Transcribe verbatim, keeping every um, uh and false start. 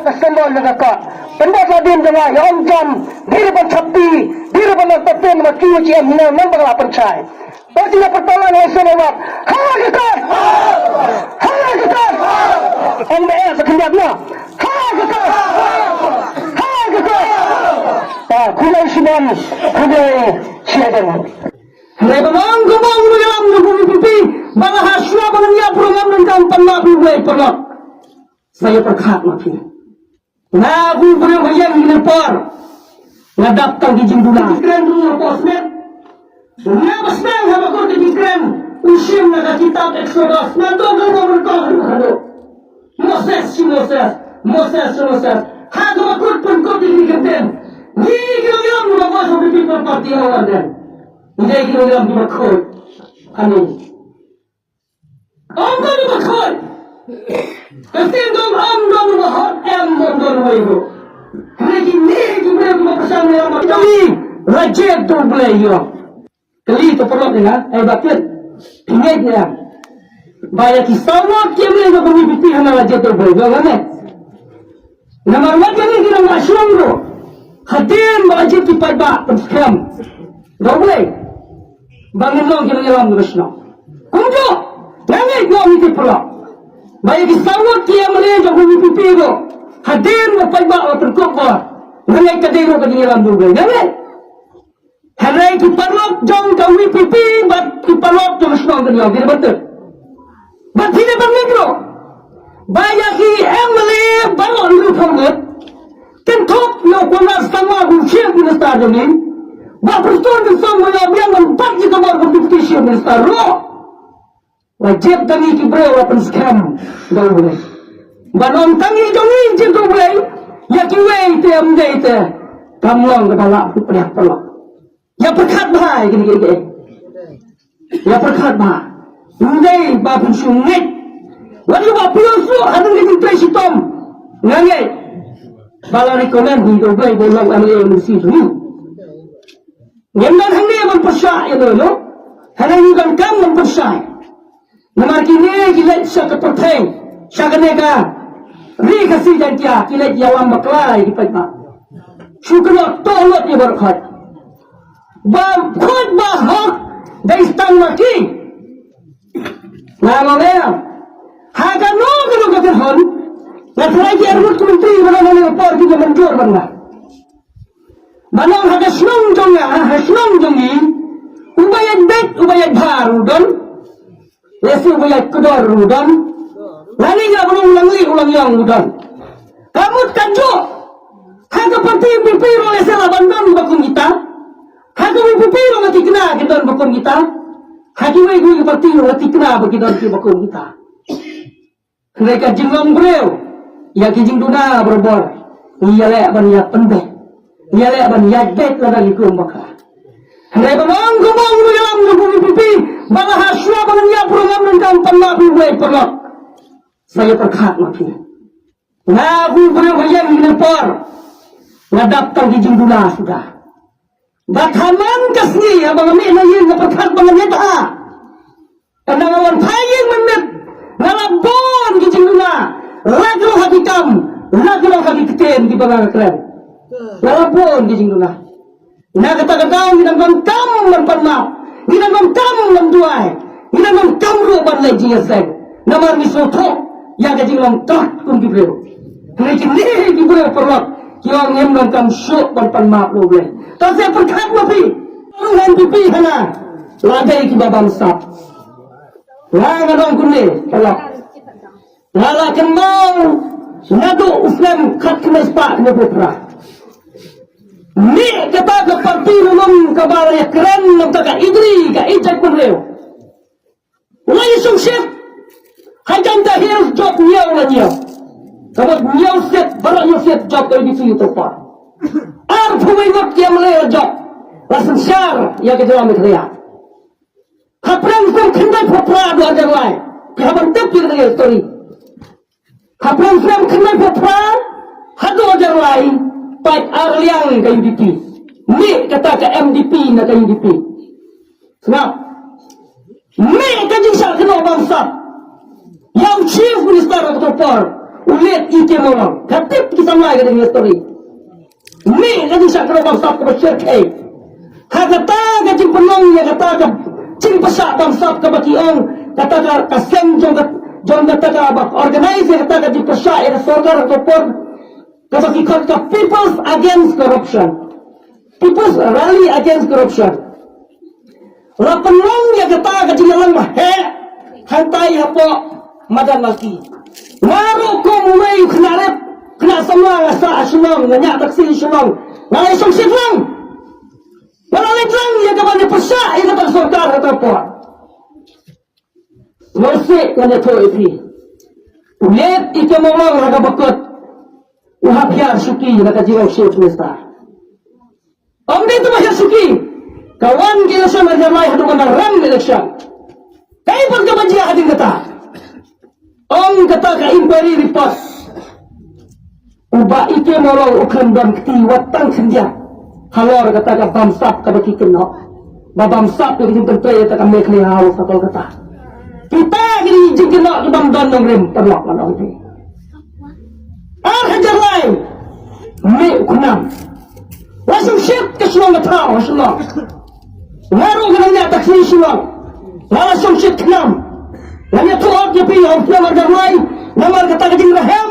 Ka symbol jong ka kot. Pynban hadien jong nga, ïa ong jam, dei ruh ban thap ti, dei ruh ban entertain, wat ki wat ki em, hynrei nang ba ka la pynshai. Ba ki la pynpaw lang ïa ka symbol wat. Ha ka kot! Ha ka kot! Ong ba eh, sa khyndiat na. Ha ka kot! Ha ka kot! Ah, khublei shibun, khublei shibun. Hynrei ba ong ka bong ba ïalam jong ka V P P, ba la ha shuwa ba ngan ïap ruh ngam donkam pan map ruh, paralok. Sa ïa pyrkhat ma phi. Nga u briew ba ïeng ïa kine por. Nga dap tang ki jingduna. Ki kren ruh ha por smet. Nga ba sdang haba kut ki kren. U shim na ka kitab Exodus. Nga to ka ruh ruh ruh ruh. Moses shi Moses. Moses shi Moses. Ha kaba kut pynkut ki kyntien. Ngi ki nongïalam ba Voice of the People Party ha London. Ngi dei ki nongïalam kiba khuid. Ani. Ym don uba khuid. Ka ktien don, ym don uba hot, em, ym don uba ïaroh. Hynrei kine ki briew kiba pyrshang ïa ma kali la jied da U Blei ïa. Kali to paralok ïa nga, ai ba klet. Phi ngeit ïa. Ba ïa ki saw ngut ki ïa mlien jong ka V P P hana la jied da U Blei ïa nga ne. Namar wat ïa ngi ki nang la shnong ruh. Hadien ba la jied ki paidbah pynskhem da U Blei. Ba ngin long ki nongïalam kiba shnong. Kumjuh, nga ngeit nga ong ïa phi paralok. Ba ïa ki saw ngut ki M L A jong ka V P P ruh. Hadien ba paidbah la pynkup bor. Nga ngeit ka dei ruh ka jingïalam da U Blei. Nga ngeit. Hynrei ki paralok jong ka V P P bad ki paralok jong ka shnong ka ngi ong ki dei ban tip. Bad phi dei ban ngeit ruh ba ïa ki M L A baroh hynriew phew ngut, kynthup ïa u Conrad Sangma u Chief Minister jong ngi, Bah Prestone Tynsong Wai Lum Biang, bad ïa ka bor ka Deputy Chief Minister ruh. La jied da ngi ki briew la pynskhem da U Blei. Ban ong tang ïa jong ngi jied da U Blei, ïa kiwei te ym dei te. Kam long kaba lah pynpdiang paralok. Ïa pyrkhat bha ïa kine kiei kiei. Ïa pyrkhat bha. Ym dei ba phin shu ngeit. Wat ïa ba phi ïohsngew hadien ka jingtrei shitom. Nga ngeit ba la recommend hi da U Blei ba long M L A M D C jong ngi. Ngim don hangne ban pyrshah ïa no no. Hangne ngi donkam ban pyrshah. Namar kine ki leit sha ka pyrthei, sha kane ka ri Khasi Jaiñtia, ki leit ïalam bakla ïa ki paidbah. Shu kynnoh to lut ïa baroh khoit. Ba khoit ba hok dei tang ma ki. Nga ong ïa, ha kano kano ka kynhun, nga tharai ki arngut ki myntri ba don ha kane ka por ki la mynjur ban nga. Ba nang ha ka shnong jong nga, ha shnong jong ngi, uba ïaid beit, uba ïaid bha ruh don. Lehse uba ïaid kdor ruh don. Lane nga ba nang u lang lieh u lang ïong ruh don. Ka mut kajuh. Ha ka party V P P ruh lehse la ban don ba kum kita. Ha ka V P P ruh nga thikna ki don ba kum kita. Ha kiwei kiwei ki party ruh nga thikna ba ki don ki ba kum kita. Hynrei ka jinglong briew ïa ki jingduna barabor, ngi ïaleh ban ïa pynbeit, ngi ïaleh ban ïaid beit lada ngi kum bakla. Hynrei ba long ka bong ba ïalam jong ka V P P, ba la ha shuwa ba ngan ïap ruh ngam donkam pan map ruh, wei paralok. Sa ïa pyrkhat ma phi. Nga u briew ha ïing ha por, nga dap tang ki jingduna suda. Bad ha man ka sngi haba nga mih na ïing nga pyrkhat ba ngan ïaid bha. Ynda nga wan phai ïing mynmiet nga la bun ki jingduna, la ka long ha ki kam, la ka long ha ki ktien kiba nga kren. Nga la bun ki jingduna. Na kata ka daw ngi dang donkam ban pan map, ngi dang donkam ban duwai, ngi dang donkam ruh ban leit jingïaseng. Namar ngi sngewthuh ïa ka jinglong tlot kum ki briew. Hynrei kine ki briew paralok ki ong ngim donkam shuh ban pan map ruh, U Blei. Te sa pyrkhat ma phi, ruh N P P hana la dei kiba bamsap. Nga nga ong kumne paralok. Nga la kynmaw naduh u snem khatkhyndai spah khyndai phew phra. Mih kata ka party ruh kaba la ïakren na bynta ka ïdri ka ïeit jaitbynriew. La ïashongshit. Hajan ta hiar jop ñiew la ñiew. Ka mut ñiew siat, baroh ñiew siat jop ka U D C to por. Arphew wei ngut ki M L A la jop. La synshar ïa ka jylla Meghalaya. Hapdeng snem khyndai phew phra haduh hajar lai. Ki hap ban tip ki kane ka story. Hapdeng snem khyndai phew phra haduh hajar lai, pait ar liang ka U D P. Mih kata ka M D P na ka U D P. Sngap. Mih ka jingshah kynnoh bamsap ïa u Chief Minister ha kato por. U late E K Mawlong. Ka tip ki samla ïa ka dei ka story. Mih ka jingshah kynnoh bamsap kaba shyrkhei. Ha kata ka jingpynlong ïa kata ka jingpyrshah bamsap kaba ki ong, kata ka, ka seng jong ka, jong kata kaba organize ïa kata ka jingpyrshah ïa ka sorkar ha ka por, kaba ki khot ka People's Against Corruption. People's Rally Against Corruption. La pynlong ïa kata ka jingïalang ba heh hangtai hapoh madan Malki. Nga ruh kum uwei u khynnah rep, khynnah samla, nga sah ha Shillong, nga ñiah taxi ha Shillong. Nga la shongshit lang. Nga la leit lang ïa kaba ïa pyrshah ïa kata ka sorkar kata ka por. Sngewsih ngan ïathuh ïa phi. U late E K Mawlong ha kaba kut u hap hiar shuki na ka jingong Chief Minister. Ym dei tang ba hiar shuki. Ka wan ka election hajar lai haduh ban da rem election. Kaei pat kaba jia hadien kata? Ong kata ka inquiry report, u Bah E K Mawlong u khlem don kti wat tang khyndiat halor kata ka bamsap kaba ki kynnoh. Ba bamsap ïa ka jingpyntrei ïa kata ka Meghalaya House ha Kolkata. Kita ki jingkynnoh ki bym don nongrim, paralok, paralok. Ar hajar lai, mih u KHNAM. La shongshit ka shnong ka thaw ha Shillong. Nga ruh nga nang ñiah taxi ha Shillong. Nga la shongshit KHNAM. Ngan ïathuh ïa phi, ym pynlong hajar lai namar kata ka jingrhem.